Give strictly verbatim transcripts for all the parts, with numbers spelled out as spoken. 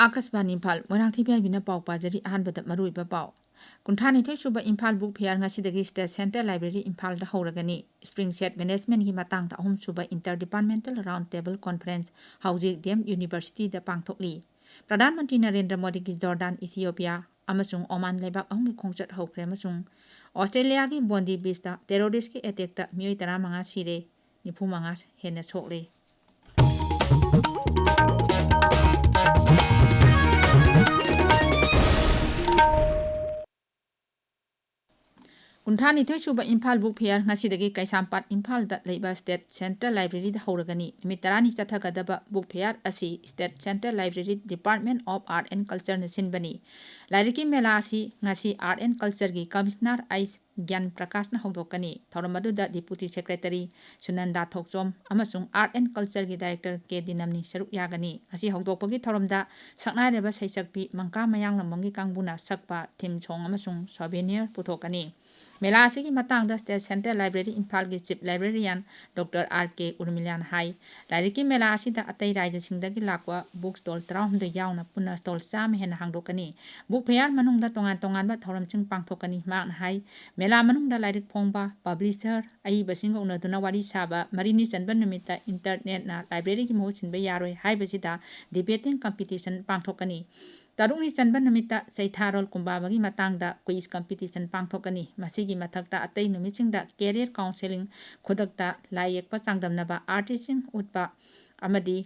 ꯑꯥꯀꯥꯁꯕꯥꯅꯤ ꯏꯝꯐꯥꯜ, ꯃꯣꯏꯔꯥꯡꯊꯣꯏ ꯄꯥꯏꯕꯤꯅ ꯄꯥꯎ ꯄꯥꯖꯔꯤ꯫ ꯑꯍꯥꯟꯕꯗ ꯃꯔꯨꯑꯣꯏꯕ ꯄꯥꯎ꯫ ꯀꯨꯟꯊ꯭ꯔꯥ ꯅꯤꯊꯣꯏ ꯁꯨꯕ ꯏꯝꯐꯥꯜ ꯕꯨꯛ ꯐꯤꯌꯥꯔ ꯉꯁꯤꯗꯒꯤ ꯁ꯭ꯇꯦꯠ ꯁꯦꯟꯇ꯭ꯔꯦꯜ ꯂꯥꯏꯕ꯭ꯔꯦꯔꯤ ꯏꯝꯐꯥꯜꯗ ꯍꯧꯔꯒꯅꯤ꯫ ꯁ꯭ꯄ꯭ꯔꯤꯡ ꯁꯦꯠ ꯃꯦꯅꯦꯖꯃꯦꯟꯒꯤ ꯃꯇꯥꯡꯗ ꯑꯍꯨꯝ ꯁꯨꯕ inter departmental round table conference ꯍꯧꯖꯤꯛ ꯗꯤ ꯑꯦꯝ ꯌꯨꯅꯤꯚꯔꯁꯤꯇꯤꯗ ꯄꯥꯡꯊꯣꯛꯂꯤ꯫ ꯄ꯭ꯔꯙꯥꯟ ꯃꯟꯇ꯭ꯔꯤ ꯅꯔꯦꯟꯗ꯭ꯔ ꯃꯣꯗꯤꯒꯤ ꯖꯣꯔꯗꯥꯟ, ꯏꯊꯤꯑꯣꯄꯤꯌꯥ ꯑꯃꯁꯨꯡ ꯑꯣꯃꯥꯟ ꯂꯩꯕꯥꯛ ꯑꯍꯨꯝꯒꯤ ꯈꯣꯡꯆꯠ ꯍꯧꯈ꯭ꯔꯦ ꯑꯃꯁꯨꯡ ꯑꯣꯁꯇ꯭ꯔꯦꯂꯤꯌꯥꯒꯤ ꯕꯣꯟꯗꯤ ꯕꯤꯆꯇ ꯇꯦꯔꯣꯔꯤꯁꯀꯤ ꯑꯦꯇꯦꯛꯇ ꯃꯤꯑꯣꯏ ꯇꯔꯥꯃꯉꯥ ꯁꯤꯔꯦ, ꯅꯤꯐꯨꯃꯉꯥ ꯍꯦꯟꯅ ꯁꯣꯛꯂꯦ꯫ ꯀꯨꯟꯊ꯭ꯔꯥ ꯅꯤꯊꯣꯏ ꯁꯨꯕ ꯏꯝꯐꯥꯜ ꯕꯨꯛ ꯐꯤꯌꯥꯔ ꯉꯁꯤꯗꯒꯤ ꯀꯩꯁꯥꯝꯄꯥꯠ ꯏꯝꯐꯥꯜꯗ ꯂꯩꯕ ꯁ꯭ꯇꯦꯠ ꯁꯦꯟꯇ꯭ꯔꯦꯜ ꯂꯥꯏꯕ꯭ꯔꯦꯔꯤꯗ ꯍꯧꯔꯒꯅꯤ꯫ ꯅꯨꯃꯤꯠ ꯇꯔꯥꯅꯤ ꯆꯠꯊꯒꯗꯕ ꯕꯨꯛ ꯐꯤꯌꯥꯔ ꯑꯁꯤ state central library department of art and ꯀꯜꯆꯔꯅ ꯁꯤꯟꯕꯅꯤ꯫ ꯂꯥꯏꯔꯤꯛꯀꯤ ꯃꯦꯂꯥ ꯑꯁꯤ ꯉꯁꯤ ꯑꯥꯔꯠ ꯑꯦꯟ ꯀꯜꯆꯔꯒꯤ ꯀꯃꯤꯁꯅꯔ ꯑꯩꯆ ꯒ꯭ꯌꯥꯟ ꯄ꯭ꯔꯀꯥꯁꯅ ꯍꯧꯗꯣꯛꯀꯅꯤ꯫ ꯊꯧꯔꯝ ꯑꯗꯨꯗ ꯗꯤꯄꯨꯇꯤ ꯁꯦꯀ꯭ꯔꯦꯇꯔꯤ ꯁꯨꯅꯟꯗꯥ ꯊꯣꯛꯆꯣꯝ ꯑꯃꯁꯨꯡ ꯑꯥꯔꯠ ꯑꯦꯟ ꯀꯜꯆꯔꯒꯤ ꯗꯥꯏꯔꯦꯛꯇꯔ ꯀꯦ ꯗꯤꯅꯝꯅꯤ ꯁꯔꯨꯛ ꯌꯥꯒꯅꯤ꯫ ꯉꯁꯤ ꯍꯧꯗꯣꯛꯄꯒꯤ ꯊꯧꯔꯝꯗ ꯁꯛꯅꯥꯏꯔꯕ ꯁꯩꯁꯛꯄꯤ ꯃꯪꯀꯥ ꯃꯌꯥꯡꯂꯝꯕꯝꯒꯤ ꯀꯥꯡꯕꯨꯅ ꯁꯛꯄ ꯊꯤꯝ ꯁꯣꯡ ꯑꯃꯁꯨꯡ ꯁꯣꯚꯦꯅꯤꯌꯔ ꯄꯨꯊꯣꯛꯀꯅꯤ꯫ ꯃꯦꯂꯥ ꯑꯁꯤꯒꯤ ꯃꯇꯥꯡꯗ ꯁ꯭ꯇꯦꯠ ꯁꯦꯟꯇ꯭ꯔꯦꯜ ꯂꯥꯏꯕ꯭ꯔꯦꯔꯤ ꯏꯝꯐꯥꯜꯒꯤ ꯆꯤꯐ ꯂꯥꯏꯕ꯭ꯔꯦꯔꯤꯌꯥꯟ ꯗꯣꯛꯇꯔ ꯑꯥꯔ ꯀꯦ ꯎꯔꯃꯤꯂꯥꯅ ꯍꯥꯏ, ꯂꯥꯏꯔꯤꯛꯀꯤ ꯃꯦꯂꯥ ꯑꯁꯤꯗ ꯑꯇꯩ ꯔꯥꯏꯖ꯭ꯌꯁꯤꯡꯗꯒꯤ ꯂꯥꯛꯄ ꯕꯨꯛ ꯁ꯭ꯇꯣꯜ ꯇꯔꯥꯍꯨꯝꯗꯣꯏ ꯌꯥꯎꯅ ꯄꯨꯟꯅ ꯁ꯭ꯇꯣꯜ ꯆꯥꯝꯃ ꯍꯦꯟꯅ ꯍꯥꯡꯗꯣꯛꯀꯅꯤ꯫ ꯕꯨꯛ ꯐꯤꯌꯥꯔ ꯃꯅꯨꯡꯗ ꯇꯣꯉꯥꯟ ꯇꯣꯉꯥꯟꯕ ꯊꯧꯔꯝꯁꯤꯡ ꯄꯥꯡꯊꯣꯛꯀꯅꯤ꯫ ꯃꯍꯥꯛꯅ ꯍꯥꯏ, ꯃꯦꯂꯥ ꯃꯅꯨꯡꯗ ꯂꯥꯏꯔꯤꯛ ꯐꯣꯡꯕ, ꯄꯕ꯭ꯂꯤꯁꯔ, ꯑꯏꯕꯁꯤꯡꯒ ꯎꯅꯗꯨꯅ ꯋꯥꯔꯤ ꯁꯥꯕ, ꯃꯔꯤꯅꯤ ꯆꯟꯕ ꯅꯨꯃꯤꯠꯇ ꯏꯟꯇꯔꯅꯦꯠꯅ ꯂꯥꯏꯕ꯭ꯔꯦꯔꯤꯒꯤ ꯃꯍꯨꯠ ꯁꯤꯟꯕ ꯌꯥꯔꯣꯏ ꯍꯥꯏꯕꯁꯤꯗ ꯗꯤꯕꯦꯇꯤꯡ ꯀꯝꯄꯤꯇꯤꯁꯟ ꯄꯥꯡꯊꯣꯛꯀꯅꯤ꯫ ꯇꯔꯨꯛꯅꯤ ꯆꯟꯕ ꯅꯨꯃꯤꯠꯇ ꯆꯩꯊꯥꯔꯣꯜ ꯀꯨꯝꯕꯥꯕꯒꯤ ꯃꯇꯥꯡꯗ ꯀ꯭ꯋꯤꯖ ꯀꯝꯄꯤꯇꯤꯁꯟ ꯄꯥꯡꯊꯣꯛꯀꯅꯤ꯫ ꯃꯁꯤꯒꯤ ꯃꯊꯛꯇ ꯑꯇꯩ ꯅꯨꯃꯤꯠꯁꯤꯡꯗ ꯀꯦꯔꯤꯌꯔ ꯀꯥꯎꯟꯁꯦꯂꯤꯡ, ꯈꯨꯗꯛꯇ ꯂꯥꯏ ꯌꯦꯛꯄ ꯆꯥꯡꯗꯝꯅꯕ, ꯑꯥꯔꯇꯤꯁꯁꯤꯡ ꯎꯠꯄ ꯑꯃꯗꯤ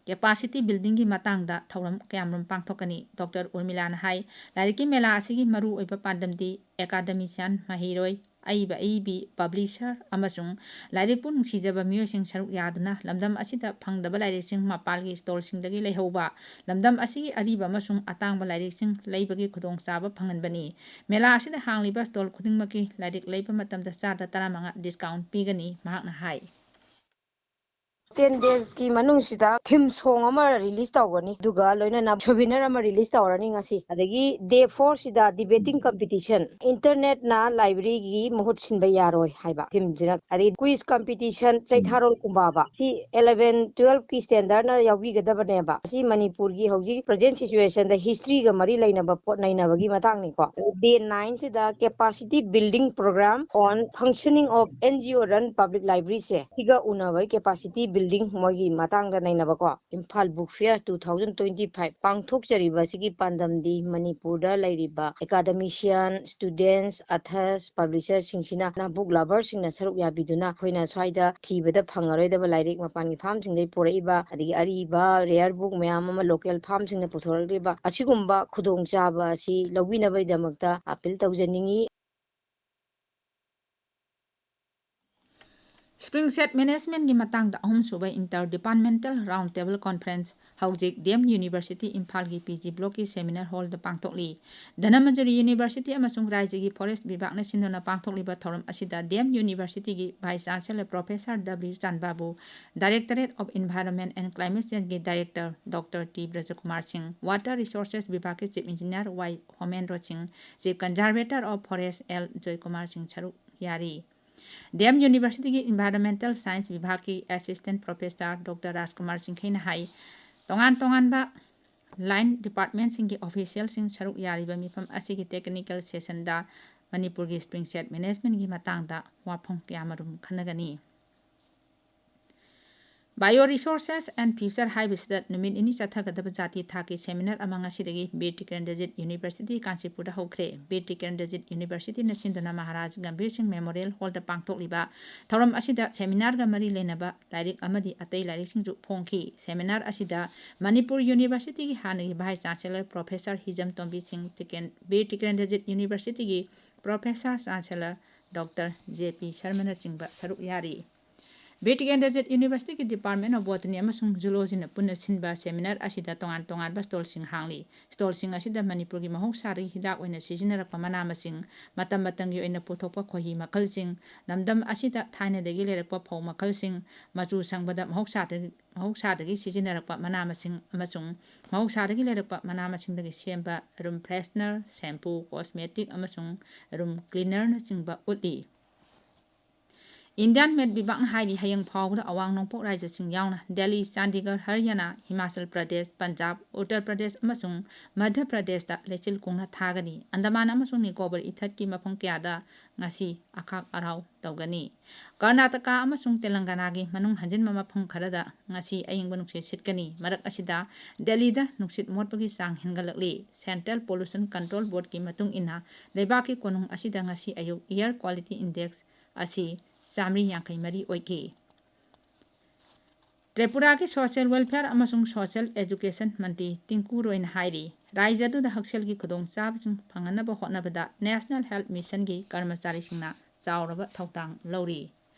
ꯀꯦꯄꯥꯁꯤꯇꯤ ꯕꯤꯜꯗꯤꯡꯒꯤ ꯃꯇꯥꯡꯗ ꯊꯧꯔꯝ ꯀꯌꯥꯃꯔꯨꯝ ꯄꯥꯡꯊꯣꯛꯀꯅꯤ꯫ ꯗꯣꯛꯇꯔ ꯎꯔꯃꯤꯂꯥꯅ ꯍꯥꯏ, ꯂꯥꯏꯔꯤꯛꯀꯤ ꯃꯦꯂꯥ ꯑꯁꯤꯒꯤ ꯃꯔꯨꯑꯣꯏꯕ ꯄꯥꯟꯗꯝꯗꯤ ꯑꯦꯀꯥꯗꯃꯤꯁꯤꯌꯥꯟ, ꯃꯍꯩꯔꯣꯏ, ꯑꯏꯕ ꯑꯏꯕꯤ, ꯄꯕ꯭ꯂꯤꯁꯔ ꯑꯃꯁꯨꯡ ꯂꯥꯏꯔꯤꯛꯄꯨ ꯅꯨꯡꯁꯤꯖꯕ ꯃꯤꯑꯣꯏꯁꯤꯡ ꯁꯔꯨꯛ ꯌꯥꯗꯨꯅ ꯂꯝꯗꯝ ꯑꯁꯤꯗ ꯐꯪꯗꯕ ꯂꯥꯏꯔꯤꯛꯁꯤꯡ ꯃꯄꯥꯜꯒꯤ ꯁ꯭ꯇꯣꯜꯁꯤꯡꯗꯒꯤ ꯂꯩꯍꯧꯕ, ꯂꯝꯗꯝ ꯑꯁꯤꯒꯤ ꯑꯔꯤꯕ ꯑꯃꯁꯨꯡ ꯑꯇꯥꯡꯕ ꯂꯥꯏꯔꯤꯛꯁꯤꯡ ꯂꯩꯕꯒꯤ ꯈꯨꯗꯣꯡꯆꯥꯕ ꯐꯪꯍꯟꯕꯅꯤ꯫ ꯃꯦꯂꯥ ꯑꯁꯤꯗ ꯍꯥꯡꯂꯤꯕ ꯁ꯭ꯇꯣꯜ ꯈꯨꯗꯤꯡꯃꯛꯀꯤ ꯂꯥꯏꯔꯤꯛ ꯂꯩꯕ ꯃꯇꯝꯗ ꯆꯥꯗ ꯇꯔꯥꯃꯉꯥ ꯗꯤꯁꯀꯥꯎꯟꯠ ꯄꯤꯒꯅꯤ, ꯃꯍꯥꯛꯅ ꯍꯥꯏ꯫ ten days ꯀꯤ ꯃꯅꯨꯡꯁꯤꯗ theme song ꯑꯃ release ꯇꯧꯒꯅꯤ, ꯑꯗꯨꯒ ꯂꯣꯏꯅꯅ souvenir ꯑꯃ release ꯇꯧꯔꯅꯤ ꯉꯁꯤ꯫ ꯑꯗꯒꯤ day four ꯁꯤꯗ debating competition, internet ꯅ library ꯒꯤ ꯃꯍꯨꯠ ꯁꯤꯟꯕ ꯌꯥꯔꯣꯏ ꯍꯥꯏꯕ theme ꯁꯤꯅ꯫ ꯑꯗꯩ quiz competition, ꯆꯩꯊꯥꯔꯣꯜ ꯀꯨꯝꯕꯥꯕ, ꯁꯤ eleven twelve ꯀꯤ standard ꯅ ꯌꯥꯎꯕꯤꯒꯗꯕꯅꯦꯕ꯫ ꯁꯤ ꯃꯅꯤꯄꯨꯔꯒꯤ ꯍꯧꯖꯤꯛ present situation ꯗ history ꯒ ꯃꯔꯤ ꯂꯩꯅꯕ ꯄꯣꯠ ꯅꯩꯅꯕꯒꯤ ꯃꯇꯥꯡꯅꯤꯀꯣ꯫ Day nine ꯁꯤꯗ capacity building program on functioning of N G O run public library ꯁꯦ, ꯁꯤꯒ ꯎꯅꯕꯒꯤ capacity building ꯃꯣꯏꯒꯤ ꯃꯇꯥꯡꯗ ꯅꯩꯅꯕꯀꯣ꯫ Imphal Book Fair two thousand twenty five ꯄꯥꯡꯊꯣꯛꯆꯔꯤꯕ ꯑꯁꯤꯒꯤ ꯄꯥꯟꯗꯝꯗꯤ ꯃꯅꯤꯄꯨꯔꯗ ꯂꯩꯔꯤꯕ academician, students, authors, publisher ꯁꯤꯡꯁꯤꯅ book lover ꯁꯤꯡꯅ ꯁꯔꯨꯛ ꯌꯥꯕꯤꯗꯨꯅ ꯑꯩꯈꯣꯏꯅ ꯁ꯭ꯋꯥꯏꯗ ꯊꯤꯕꯗ ꯐꯪꯉꯔꯣꯏꯗꯕ ꯂꯥꯏꯔꯤꯛ ꯃꯄꯥꯟꯒꯤ farm ꯁꯤꯡꯗꯒꯤ ꯄꯨꯔꯛꯏꯕ, ꯑꯗꯒꯤ ꯑꯔꯤꯕ rare book ꯃꯌꯥꯝ ꯑꯃ local farm ꯁꯤꯡꯅ ꯄꯨꯊꯣꯔꯛꯂꯤꯕ ꯑꯁꯤꯒꯨꯝꯕ ꯈꯨꯗꯣꯡꯆꯥꯕ ꯑꯁꯤ ꯂꯧꯕꯤꯅꯕꯒꯤꯗꯃꯛꯇ appeal ꯇꯧꯖꯅꯤꯡꯏ꯫ Springside Management ꯀꯤ ꯃꯇꯥꯡꯗ ꯑꯍꯨꯝꯁꯨꯕ inter departmental round table conference ꯍꯧꯖꯤꯛ D M University ꯏꯝꯐꯥꯜꯒꯤ P G block ꯀꯤ seminar hall ꯗ ꯄꯥꯡꯊꯣꯛꯂꯤ꯫ ꯙꯅꯃꯟꯖꯨꯔꯤ University ꯑꯃꯁꯨꯡ ꯔꯥꯏꯖ꯭ꯌꯒꯤ forest ꯕꯤꯚꯥꯒꯅ ꯁꯤꯟꯗꯨꯅ ꯄꯥꯡꯊꯣꯛꯂꯤꯕ ꯊꯧꯔꯝ ꯑꯁꯤꯗ D M University ꯒꯤ Vice Chancellor Professor W ꯆꯥꯟꯕꯥꯕꯨ, Directorate of Environment and Climate Change ꯒꯤ Director Doctor T ꯕ꯭ꯔꯖꯀꯨꯃꯥꯔ ꯁꯤꯡ, Water Resources ꯕꯤꯚꯥꯒꯀꯤ Chief Engineer Y ꯍꯣꯃꯦꯟꯗ꯭ꯔꯣ ꯁꯤꯡ, Chief Conservator of Forest L Joykumar ꯁꯤꯡ ꯁꯔꯨꯛ ꯌꯥꯔꯤ꯫ D M University ꯒꯤ Environmental Science ꯕꯤꯚꯥꯒꯀꯤ Assistant Professor Doctor ꯔꯥꯖꯀꯨꯃꯥꯔ ꯆꯤꯡꯈꯩꯅ ꯍꯥꯏ, ꯇꯣꯉꯥꯟ ꯇꯣꯉꯥꯟꯕ line department ꯁꯤꯡꯒꯤ official ꯁꯤꯡ ꯁꯔꯨꯛ ꯌꯥꯔꯤꯕ ꯃꯤꯐꯝ ꯑꯁꯤꯒꯤ technical session ꯗ ꯃꯅꯤꯄꯨꯔꯒꯤ Springside Management ꯀꯤ ꯃꯇꯥꯡꯗ ꯋꯥꯐꯝ ꯀꯌꯥꯃꯔꯨꯝ ꯈꯟꯅꯒꯅꯤ꯫ Bio Resources and Future ꯍꯥꯏꯕꯁꯤꯗ ꯅꯨꯃꯤꯠ ꯅꯤꯅꯤ ꯆꯠꯊꯒꯗꯕ ꯖꯥꯇꯤ ꯊꯥꯛꯀꯤ seminar ꯑꯃ ꯉꯁꯤꯗꯒꯤ ꯕꯤꯔ ꯇꯤꯀꯦꯟꯗ꯭ꯔꯖꯤꯠ University ꯀꯥꯟꯆꯤꯄꯨꯔꯗ ꯍꯧꯈ꯭ꯔꯦ꯫ ꯕꯤꯔ ꯇꯤꯀꯦꯟꯗ꯭ꯔꯖꯤꯠ University ꯅ ꯁꯤꯟꯗꯨꯅ ꯃꯍꯥꯔꯥꯖ ꯒꯝꯚꯤꯔ ꯁꯤꯡ Memorial Hall ꯗ ꯄꯥꯡꯊꯣꯛꯂꯤꯕ ꯊꯧꯔꯝ ꯑꯁꯤꯗ seminar ꯒ ꯃꯔꯤ ꯂꯩꯅꯕ ꯂꯥꯏꯔꯤꯛ ꯑꯃꯗꯤ ꯑꯇꯩ ꯂꯥꯏꯔꯤꯛꯁꯤꯡꯁꯨ ꯐꯣꯡꯈꯤ꯫ Seminar ꯑꯁꯤꯗ ꯃꯅꯤꯄꯨꯔ University ꯒꯤ ꯍꯥꯟꯅꯒꯤ Vice Chancellor Professor ꯍꯤꯖꯝ ꯇꯣꯝꯕꯤ ꯁꯤꯡ, ꯇꯤꯀꯦꯟ-, ꯕꯤꯔ ꯇꯤꯀꯦꯟꯗ꯭ꯔꯖꯤꯠ University ꯒꯤ Professor Chancellor Doctor J P ꯁꯔꯃꯅꯆꯤꯡꯕ ꯁꯔꯨꯛ ꯌꯥꯔꯤ꯫ ꯕꯤꯔ ꯇꯤꯀꯦꯟꯗ꯭ꯔꯖꯤꯠ ꯌꯨꯅꯤꯚꯔꯁꯤꯇꯤꯒꯤ Department of Botany ꯑꯃꯁꯨꯡ Zoologyꯅ ꯄꯨꯟꯅ ꯁꯤꯟꯕ seminar ꯑꯁꯤꯗ ꯇꯣꯉꯥꯟ ꯇꯣꯉꯥꯟꯕ stallꯁꯤꯡ ꯍꯥꯡꯂꯤ꯫ Stallꯁꯤꯡ ꯑꯁꯤꯗ ꯃꯅꯤꯄꯨꯔꯒꯤ ꯃꯍꯧꯁꯥꯗꯒꯤ ꯍꯤꯗꯥꯛ ꯑꯣꯏꯅ ꯁꯤꯖꯤꯟꯅꯔꯛꯄ ꯃꯅꯥ ꯃꯁꯤꯡ, ꯃꯇꯝ ꯃꯇꯝꯒꯤ ꯑꯣꯏꯅ ꯄꯨꯊꯣꯛꯄ ꯈꯣꯏꯍꯤ ꯃꯈꯜꯁꯤꯡ, ꯂꯝꯗꯝ ꯑꯁꯤꯗ ꯊꯥꯏꯅꯗꯒꯤ ꯂꯩꯔꯛꯄ ꯐꯧ ꯃꯈꯜꯁꯤꯡ, ꯃꯆꯨ ꯁꯪꯕꯗ ꯃꯍꯧꯁꯥꯗ-, ꯃꯍꯧꯁꯥꯗꯒꯤ ꯁꯤꯖꯤꯟꯅꯔꯛꯄ ꯃꯅꯥ ꯃꯁꯤꯡ ꯑꯃꯁꯨꯡ ꯃꯍꯧꯁꯥꯗꯒꯤ ꯂꯩꯔꯛꯄ ꯃꯅꯥ ꯃꯁꯤꯡꯗꯒꯤ ꯁꯦꯝꯕ room freshener, shampoo, cosmetic ꯑꯃꯁꯨꯡ room cleanerꯅꯆꯤꯡꯕ ꯎꯠꯂꯤ꯫ Indian Med ꯕꯤꯚꯥꯒꯅ ꯍꯥꯏꯔꯤ, ꯍꯌꯦꯡ ꯐꯥꯎꯕꯗ ꯑꯋꯥꯡ ꯅꯣꯡꯄꯣꯛ ꯔꯥꯖ꯭ꯌꯁꯤꯡ ꯌꯥꯎꯅ ꯗꯦꯜꯂꯤ, ꯆꯥꯟꯗꯤꯒꯔ, ꯍꯔꯤꯌꯥꯅꯥ, ꯍꯤꯃꯥꯆꯜ ꯄ꯭ꯔꯗꯦꯁ, ꯄꯟꯖꯥꯕ, ꯎꯠꯇꯔ ꯄ꯭ꯔꯗꯦꯁ ꯑꯃꯁꯨꯡ ꯃꯙ꯭ꯌ ꯄ꯭ꯔꯗꯦꯁꯇ ꯂꯩꯆꯤꯜ ꯀꯨꯡꯅ ꯊꯥꯒꯅꯤ꯫ ꯑꯟꯗꯃꯥꯟ ꯑꯃꯁꯨꯡ ꯅꯤꯀꯣꯕꯔ ꯏꯊꯠꯀꯤ ꯃꯐꯝ ꯀꯌꯥꯗ ꯉꯁꯤ ꯑꯈꯥꯛ ꯑꯔꯥꯎ ꯇꯧꯒꯅꯤ꯫ ꯀꯔꯅꯥꯇꯀꯥ ꯑꯃꯁꯨꯡ ꯇꯦꯂꯪꯒꯥꯅꯥꯒꯤ ꯃꯅꯨꯡ ꯍꯟꯖꯤꯟꯕ ꯃꯐꯝ ꯈꯔꯗ ꯉꯁꯤ ꯑꯌꯤꯡꯕ ꯅꯨꯡꯁꯤꯠ ꯁꯤꯠꯀꯅꯤ꯫ ꯃꯔꯛ ꯑꯁꯤꯗ ꯗꯦꯜꯂꯤꯗ ꯅꯨꯡꯁꯤꯠ ꯃꯣꯠꯄꯒꯤ ꯆꯥꯡ ꯍꯦꯟꯒꯠꯂꯛꯂꯤ꯫ Central Pollution Control Boardꯀꯤ ꯃꯇꯨꯡ ꯏꯟꯅ, ꯂꯩꯕꯥꯛꯀꯤ ꯀꯣꯅꯨꯡ ꯑꯁꯤꯗ ꯉꯁꯤ ꯑꯌꯨꯛ air quality index ꯑꯁꯤ ꯆꯥꯃꯔꯤ ꯌꯥꯡꯈꯩ ꯃꯔꯤ ꯑꯣꯏꯈꯤ꯫ ꯇ꯭ꯔꯤꯄꯨꯔꯥꯒꯤ Social Welfare ꯑꯃꯁꯨꯡ Social Education ꯃꯟꯇ꯭ꯔꯤ ꯇꯤꯡꯀꯨ ꯔꯣꯏꯅ ꯍꯥꯏꯔꯤ, ꯔꯥꯖ꯭ꯌ ꯑꯗꯨꯗ ꯍꯛꯁꯦꯜꯒꯤ ꯈꯨꯗꯣꯡꯆꯥꯕꯁꯤꯡ ꯐꯪꯍꯟꯅꯕ ꯍꯣꯠꯅꯕꯗ National Health Missionꯒꯤ ꯀꯔꯃꯆꯥꯔꯤꯁꯤꯡꯅ ꯆꯥꯎꯔꯕ ꯊꯧꯗꯥꯡ ꯂꯧꯔꯤ꯫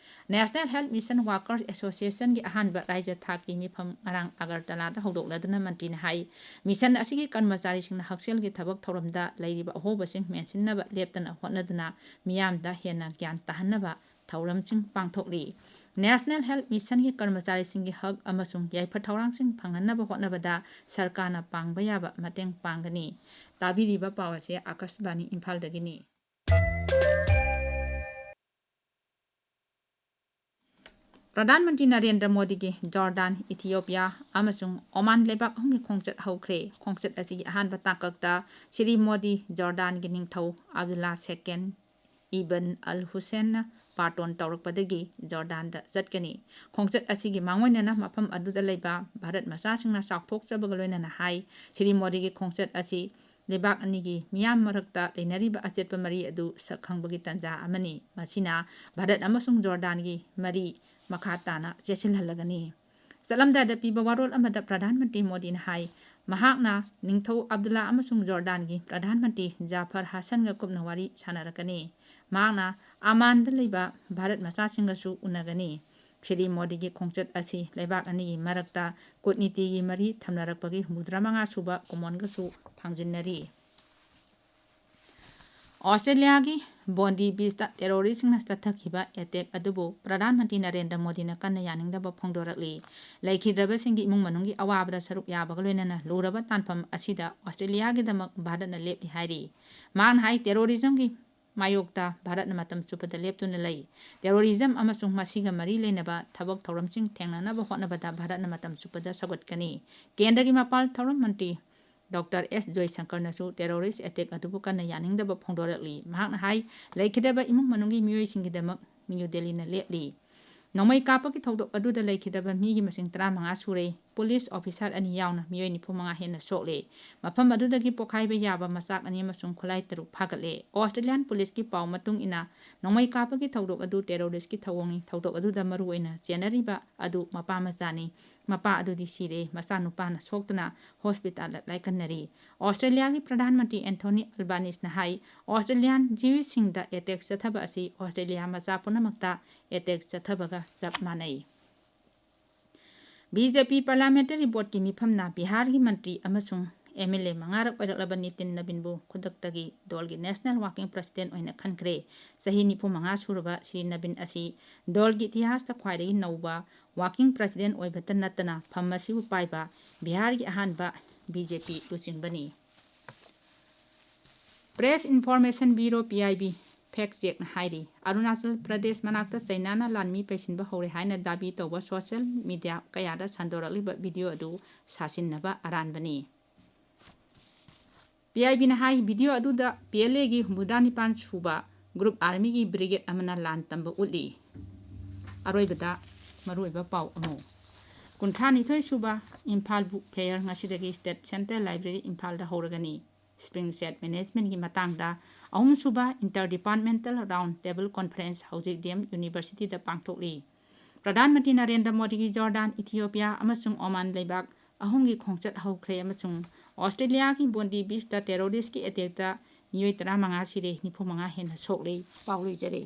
National Health Mission Workers Associationꯒꯤ ꯑꯍꯥꯟꯕ ꯔꯥꯖ꯭ꯌ ꯊꯥꯛꯀꯤ ꯃꯤꯐꯝ ꯉꯔꯥꯡ ꯑꯒꯔꯇꯂꯥꯗ ꯍꯧꯗꯣꯛꯂꯗꯨꯅ ꯃꯟꯇ꯭ꯔꯤꯅ ꯍꯥꯏ, mission ꯑꯁꯤꯒꯤ ꯀꯔꯃꯆꯥꯔꯤꯁꯤꯡꯅ ꯍꯛꯁꯦꯜꯒꯤ ꯊꯕꯛ ꯊꯧꯔꯝꯗ ꯂꯩꯔꯤꯕ ꯑꯍꯣꯕꯁꯤꯡ ꯃꯦꯟꯁꯤꯟꯅꯕ ꯂꯦꯞꯇꯅ ꯍꯣꯠꯅꯗꯨꯅ ꯃꯤꯌꯥꯝꯗ ꯍꯦꯟꯅ ꯒ꯭ꯌꯥꯟ ꯇꯥꯍꯟꯅꯕ ꯊꯧꯔꯝꯁꯤꯡ ꯄꯥꯡꯊꯣꯛꯂꯤ꯫ National Health Missionꯒꯤ ꯀꯔꯃꯆꯥꯔꯤꯁꯤꯡꯒꯤ ꯍꯛ ꯑꯃꯁꯨꯡ ꯌꯥꯏꯐ ꯊꯧꯔꯥꯡꯁꯤꯡ ꯐꯪꯍꯟꯅꯕ ꯍꯣꯠꯅꯕꯗ ꯁꯔꯀꯥꯔꯅ ꯄꯥꯡꯕ ꯌꯥꯕ ꯃꯇꯦꯡ ꯄꯥꯡꯒꯅꯤ꯫ ꯇꯥꯕꯤꯔꯤꯕ ꯄꯥꯎ ꯑꯁꯤ ꯑꯀꯥꯁꯕꯥꯅꯤ ꯏꯝꯐꯥꯜꯗꯒꯤꯅꯤ꯫ ꯄ꯭ꯔꯙꯥꯟ ꯃꯟꯇ꯭ꯔꯤ ꯅꯔꯦꯟꯗ꯭ꯔ ꯃꯣꯗꯤꯒꯤ ꯖꯣꯔꯗꯥꯟ, ꯏꯊꯤꯑꯣꯄꯤꯌꯥ ꯑꯃꯁꯨꯡ ꯑꯣꯃꯥꯟ ꯂꯩꯕꯥꯛ ꯑꯍꯨꯝꯒꯤ ꯈꯣꯡꯆꯠ ꯍꯧꯈ꯭ꯔꯦ꯫ ꯈꯣꯡꯆꯠ ꯑꯁꯤꯒꯤ ꯑꯍꯥꯟꯕ ꯇꯥꯡꯀꯛꯇ ꯁ꯭ꯔꯤ ꯃꯣꯗꯤ ꯖꯣꯔꯗꯥꯟꯒꯤ ꯅꯤꯡꯊꯧ ꯑꯕꯗꯨꯜꯂꯥ ꯁꯦꯀꯦꯟ ꯏꯕꯟ ꯑꯜ ꯍꯨꯁꯦꯟꯅ ꯄꯥꯔꯇꯣꯟ ꯇꯧꯔꯛꯄꯗꯒꯤ ꯖꯣꯔꯗꯥꯟꯗ ꯆꯠꯀꯅꯤ꯫ ꯈꯣꯡꯆꯠ ꯑꯁꯤꯒꯤ ꯃꯥꯡꯑꯣꯏꯅꯅ ꯃꯐꯝ ꯑꯗꯨꯗ ꯂꯩꯕ ꯚꯥꯔꯠ ꯃꯆꯥꯁꯤꯡꯅ ꯆꯥꯎꯊꯣꯛꯆꯕꯒ ꯂꯣꯏꯅꯅ ꯍꯥꯏ, ꯁ꯭ꯔꯤ ꯃꯣꯗꯤꯒꯤ ꯈꯣꯡꯆꯠ ꯑꯁꯤ ꯂꯩꯕꯥꯛ ꯑꯅꯤꯒꯤ ꯃꯤꯌꯥꯝ ꯃꯔꯛꯇ ꯂꯩꯅꯔꯤꯕ ꯑꯆꯦꯠꯄ ꯃꯔꯤ ꯑꯗꯨ ꯁꯛ ꯈꯪꯕꯒꯤ ꯇꯥꯟꯖꯥ ꯑꯃꯅꯤ꯫ ꯃꯁꯤꯅ ꯚꯥꯔꯠ ꯑꯃꯁꯨꯡ ꯖꯣꯔꯗꯥꯟꯒꯤ ꯃꯔꯤ ꯃꯈꯥ ꯇꯥꯅ ꯆꯦꯠꯁꯤꯜꯍꯜꯂꯒꯅꯤ꯫ ꯆꯠꯂꯝꯗꯥꯏꯗ ꯄꯤꯕ ꯋꯥꯔꯣꯜ ꯑꯃꯗ ꯄ꯭ꯔꯙꯥꯟ ꯃꯟꯇ꯭ꯔꯤ ꯃꯣꯗꯤꯅ ꯍꯥꯏ, ꯃꯍꯥꯛꯅ ꯅꯤꯡꯊꯧ ꯑꯕꯗꯨꯜꯂꯥ ꯑꯃꯁꯨꯡ ꯖꯣꯔꯗꯥꯟꯒꯤ ꯄ꯭ꯔꯙꯥꯟ ꯃꯟꯇ꯭ꯔꯤ ꯖꯥꯐꯔ ꯍꯥꯁꯟꯒ ꯀꯨꯞꯅ ꯋꯥꯔꯤ ꯁꯥꯟꯅꯔꯛꯀꯅꯤ꯫ ꯃꯍꯥꯛꯅ ꯑꯃꯥꯟꯗ ꯂꯩꯕ ꯚꯥꯔꯠ ꯃꯆꯥꯁꯤꯡꯒꯁꯨ ꯎꯅꯒꯅꯤ꯫ ꯁ꯭ꯔꯤ ꯃꯣꯗꯤꯒꯤ ꯈꯣꯡꯆꯠ ꯑꯁꯤ ꯂꯩꯕꯥꯛ ꯑꯅꯤꯒꯤ ꯃꯔꯛꯇ ꯀꯨꯠꯅꯤꯇꯤꯒꯤ ꯃꯔꯤ ꯊꯝꯅꯔꯛꯄꯒꯤ ꯍꯨꯝꯐꯨꯇꯔꯥ ꯃꯉꯥ ꯁꯨꯕ ꯀꯨꯝꯑꯣꯟꯒꯁꯨ ꯐꯥꯡꯖꯤꯟꯅꯔꯤ꯫ ꯑꯣꯁꯇ꯭ꯔꯦꯂꯤꯌꯥꯒꯤ ꯕꯣꯟꯗꯤ ꯕꯤꯆꯇ ꯇꯦꯔꯣꯔꯤꯁꯁꯤꯡꯅ ꯆꯠꯊꯈꯤꯕ ꯑꯦꯇꯦꯛ ꯑꯗꯨꯕꯨ ꯄ꯭ꯔꯙꯥꯟ ꯃꯟꯇ꯭ꯔꯤ ꯅꯔꯦꯟꯗ꯭ꯔ ꯃꯣꯗꯤꯅ ꯀꯟꯅ ꯌꯥꯅꯤꯡꯗꯕ ꯐꯣꯡꯗꯣꯔꯛꯂꯤ꯫ ꯂꯩꯈꯤꯗ꯭ꯔꯕꯁꯤꯡꯒꯤ ꯏꯃꯨꯡ ꯃꯅꯨꯡꯒꯤ ꯑꯋꯥꯕꯗ ꯁꯔꯨꯛ ꯌꯥꯕꯒ ꯂꯣꯏꯅꯅ ꯂꯨꯔꯕ ꯇꯥꯟꯐꯝ ꯑꯁꯤꯗ ꯑꯣꯁꯇ꯭ꯔꯦꯂꯤꯌꯥꯒꯤꯗꯃꯛ ꯚꯥꯔꯠꯅ ꯂꯦꯞꯂꯤ ꯍꯥꯏꯔꯤ꯫ ꯃꯍꯥꯛꯅ ꯍꯥꯏ, ꯇꯦꯔꯣꯔꯤꯖꯝꯒꯤ ꯃꯥꯌꯣꯛꯇ ꯚꯥꯔꯠꯅ ꯃꯇꯝ ꯆꯨꯞꯄꯗ ꯂꯦꯞꯇꯨꯅ ꯂꯩ꯫ ꯇꯦꯔꯣꯔꯤꯖꯝ ꯑꯃꯁꯨꯡ ꯃꯁꯤꯒ ꯃꯔꯤ ꯂꯩꯅꯕ ꯊꯕꯛ ꯊꯧꯔꯝꯁꯤꯡ ꯊꯦꯡꯅꯅꯕ ꯍꯣꯠꯅꯕꯗ ꯚꯥꯔꯠꯅ ꯃꯇꯝ ꯆꯨꯞꯄꯗ ꯁꯧꯒꯠꯀꯅꯤ꯫ ꯀꯦꯟꯗ꯭ꯔꯒꯤ ꯃꯄꯥꯜ ꯊꯧꯔꯝ ꯃꯟꯇ꯭ꯔꯤ ꯗꯣꯛꯇꯔ ꯑꯦꯁ ꯖꯣꯏꯁꯪꯀꯔꯅꯁꯨ ꯇꯦꯔꯣꯔꯤꯁ ꯑꯦꯇꯦꯛ ꯑꯗꯨꯕꯨ ꯀꯟꯅ ꯌꯥꯅꯤꯡꯗꯕ ꯐꯣꯡꯗꯣꯔꯛꯂꯤ꯫ ꯃꯍꯥꯛꯅ ꯍꯥꯏ, ꯂꯩꯈꯤꯗ꯭ꯔꯕ ꯏꯃꯨꯡ ꯃꯅꯨꯡꯒꯤ ꯃꯤꯑꯣꯏꯁꯤꯡꯒꯤꯗꯃꯛ ꯅ꯭ꯌꯨ ꯗꯦꯜꯂꯤꯅ ꯂꯦꯞꯂꯤ꯫ ꯅꯣꯡꯃꯩ ꯀꯥꯞꯄꯒꯤ ꯊꯧꯗꯣꯛ ꯑꯗꯨꯗ ꯂꯩꯈꯤꯗ꯭ꯔꯕ ꯃꯤꯒꯤ ꯃꯁꯤꯡ ꯇꯔꯥꯃꯉꯥ ꯁꯨꯔꯦ꯫ ꯄꯨꯂꯤꯁ ꯑꯣꯐꯤꯁꯥꯔ ꯑꯅꯤ ꯌꯥꯎꯅ ꯃꯤꯑꯣꯏ ꯅꯤꯐꯨ ꯃꯉꯥ ꯍꯦꯟꯅ ꯁꯣꯛꯂꯦ꯫ ꯃꯐꯝ ꯑꯗꯨꯗꯒꯤ ꯄꯣꯈꯥꯏꯕ ꯌꯥꯕ ꯃꯆꯥꯛ ꯑꯅꯤ ꯑꯃꯁꯨꯡ ꯈꯨꯠꯂꯥꯏ ꯇꯔꯨꯛ ꯐꯥꯒꯠꯂꯦ꯫ ꯑꯣꯁꯇ꯭ꯔꯦꯂꯤꯌꯥꯟ ꯄꯨꯂꯤꯁꯀꯤ ꯄꯥꯎ ꯃꯇꯨꯡ ꯏꯟꯅ, ꯅꯣꯡꯃꯩ ꯀꯥꯞꯄꯒꯤ ꯊꯧꯗꯣꯛ ꯑꯗꯨ ꯇꯦꯔꯣꯔꯤꯁꯀꯤ ꯊꯧꯑꯣꯡꯅꯤ꯫ ꯊꯧꯗꯣꯛ ꯑꯗꯨꯗ ꯃꯔꯨꯑꯣꯏꯅ ꯆꯦꯟꯅꯔꯤꯕ ꯑꯗꯨ ꯃꯄꯥ ꯃꯆꯥꯅꯤ꯫ ꯃꯄꯥ ꯑꯗꯨꯗꯤ ꯁꯤꯔꯦ꯫ ꯃꯆꯥꯅꯨꯄꯥꯅ ꯁꯣꯛꯇꯨꯅ ꯍꯣꯁꯄꯤꯇꯥꯜꯗ ꯂꯥꯏꯀꯠꯅꯔꯤ꯫ ꯑꯣꯁꯇ꯭ꯔꯦꯂꯤꯌꯥꯒꯤ ꯄ꯭ꯔꯙꯥꯟ ꯃꯟꯇ꯭ꯔꯤ ꯑꯦꯟꯊꯣꯅꯤ ꯑꯜꯕꯥꯅꯤꯁꯅ ꯍꯥꯏ, ꯑꯣꯁꯇ꯭ꯔꯦꯂꯤꯌꯥꯟ ꯖꯤꯋꯤꯁꯁꯤꯡꯗ ꯑꯦꯇꯦꯛ ꯆꯠꯊꯕ ꯑꯁꯤ ꯑꯣꯁꯇ꯭ꯔꯦꯂꯤꯌꯥ ꯃꯆꯥ ꯄꯨꯝꯅꯃꯛꯇ ꯑꯦꯇꯦꯛ ꯆꯠꯊꯕꯒ ꯆꯞ ꯃꯥꯟꯅꯩ꯫ ꯕꯤ ꯖꯦ ꯄꯤ ꯄꯥꯔꯂꯤꯌꯥꯃꯦꯟꯇꯔꯤ ꯕꯣꯔꯗꯀꯤ ꯃꯤꯐꯝꯅ ꯕꯤꯍꯥꯔꯒꯤ ꯃꯟꯇ꯭ꯔꯤ ꯑꯃꯁꯨꯡ ꯑꯦꯝ ꯑꯦꯜ ꯑꯦ ꯃꯉꯥꯔꯛ ꯑꯣꯏꯔꯛꯂꯕ ꯅꯤꯇꯤꯟ ꯅꯕꯤꯟꯕꯨ ꯈꯨꯗꯛꯇꯒꯤ ꯗꯣꯜꯒꯤ ꯅꯦꯁꯅꯦꯜ ꯋꯥꯔꯀꯤꯡ ꯄ꯭ꯔꯁꯤꯗꯦꯟꯠ ꯑꯣꯏꯅ ꯈꯟꯈ꯭ꯔꯦ꯫ ꯆꯍꯤ ꯅꯤꯐꯨ ꯃꯉꯥ ꯁꯨꯔꯕ ꯁ꯭ꯔꯤ ꯅꯕꯤꯟ ꯑꯁꯤ ꯗꯣꯜꯒꯤ ꯏꯇꯤꯍꯥꯁꯇ ꯈ꯭ꯋꯥꯏꯗꯒꯤ ꯅꯧꯕ ꯋꯥꯔꯀꯤꯡ ꯄ꯭ꯔꯁꯤꯗꯦꯟꯠ ꯑꯣꯏꯕꯇ ꯅꯠꯇꯅ ꯐꯝ ꯑꯁꯤꯕꯨ ꯄꯥꯏꯕ ꯕꯤꯍꯥꯔꯒꯤ ꯑꯍꯥꯟꯕ ꯕꯤ ꯖꯦ ꯄꯤ ꯂꯨꯆꯤꯡꯕꯅꯤ꯫ Press information bureau, P I B, fact ꯆꯦꯛꯅ ꯍꯥꯏꯔꯤ, ꯑꯔꯨꯅꯥꯆꯜ ꯄ꯭ꯔꯗꯦꯁ ꯃꯅꯥꯛꯇ ꯆꯩꯅꯥꯅ ꯂꯥꯟꯃꯤ ꯄꯩꯁꯤꯟꯕ ꯍꯧꯔꯦ ꯍꯥꯏꯅ ꯗꯥꯕꯤ ꯇꯧꯕ ꯁꯣꯁꯤꯌꯦꯜ ꯃꯤꯗꯤꯌꯥ ꯀꯌꯥꯗ ꯁꯟꯗꯣꯔꯛꯂꯤꯕ ꯚꯤꯗꯤꯑꯣ ꯑꯗꯨ ꯁꯥꯁꯤꯟꯅꯕ ꯑꯔꯥꯟꯕꯅꯤ꯫ ꯄꯤ ꯑꯥꯏ ꯕꯤꯅ ꯍꯥꯏ, ꯚꯤꯗꯤꯑꯣ ꯑꯗꯨꯗ ꯄꯤ ꯑꯦꯜ ꯑꯦꯒꯤ ꯍꯨꯝꯐꯨꯇꯔꯥ ꯅꯤꯄꯥꯟ ꯁꯨꯕ ꯒ꯭ꯔꯨꯞ ꯑꯥꯔꯃꯤꯒꯤ ꯕ꯭ꯔꯤꯒꯦꯗ ꯑꯃꯅ ꯂꯥꯟ ꯇꯝꯕ ꯎꯠꯂꯤ꯫ ꯑꯔꯣꯏꯕꯗ ꯃꯔꯨꯑꯣꯏꯕ ꯄꯥꯎ ꯑꯃꯨꯛ꯫ ꯀꯨꯟꯊ꯭ꯔꯥ ꯅꯤꯊꯣꯏ ꯁꯨꯕ ꯏꯝꯐꯥꯜ ꯕꯨꯛ ꯐꯦꯌꯔ ꯉꯁꯤꯗꯒꯤ ꯁ꯭ꯇꯦꯠ ꯁꯦꯟꯇ꯭ꯔꯦꯜ ꯂꯥꯏꯕ꯭ꯔꯦꯔꯤ ꯏꯝꯐꯥꯜꯗ ꯍꯧꯔꯒꯅꯤ꯫ ꯁ꯭ꯄ꯭ꯔꯤꯡ ꯁꯦꯠ ꯃꯦꯅꯦꯖꯃꯦꯟꯠꯀꯤ ꯃꯇꯥꯡꯗ ꯑꯍꯨꯝꯁꯨꯕ inter departmental round table conference ꯍꯧꯖꯤꯛ ꯗꯤ ꯑꯦꯝ ꯌꯨꯅꯤꯚꯔꯁꯤꯇꯤꯗ ꯄꯥꯡꯊꯣꯛꯂꯤ꯫ ꯄ꯭ꯔꯙꯥꯟ ꯃꯟꯇ꯭ꯔꯤ ꯅꯔꯦꯟꯗ꯭ꯔ ꯃꯣꯗꯤꯒꯤ ꯖꯣꯔꯗꯥꯟ, ꯏꯊꯤꯑꯣꯄꯤꯌꯥ ꯑꯃꯁꯨꯡ ꯑꯣꯃꯥꯟ ꯂꯩꯕꯥꯛ ꯑꯍꯨꯝꯒꯤ ꯈꯣꯡꯆꯠ ꯍꯧꯈ꯭ꯔꯦ ꯑꯃꯁꯨꯡ ꯑꯣꯁꯇ꯭ꯔꯦꯂꯤꯌꯥꯒꯤ ꯕꯣꯟꯗꯤ ꯕꯤꯆꯇ ꯇꯦꯔꯣꯔꯤꯁ꯭ꯠꯀꯤ ꯑꯦꯇꯦꯛꯇ ꯃꯤꯑꯣꯏ ꯇꯔꯥꯃꯉꯥ ꯁꯤꯔꯦ, ꯅꯤꯐꯨ ꯃꯉꯥ ꯍꯦꯟꯅ ꯁꯣꯛꯂꯦ꯫ ꯄꯥꯎ ꯂꯣꯏꯖꯔꯦ꯫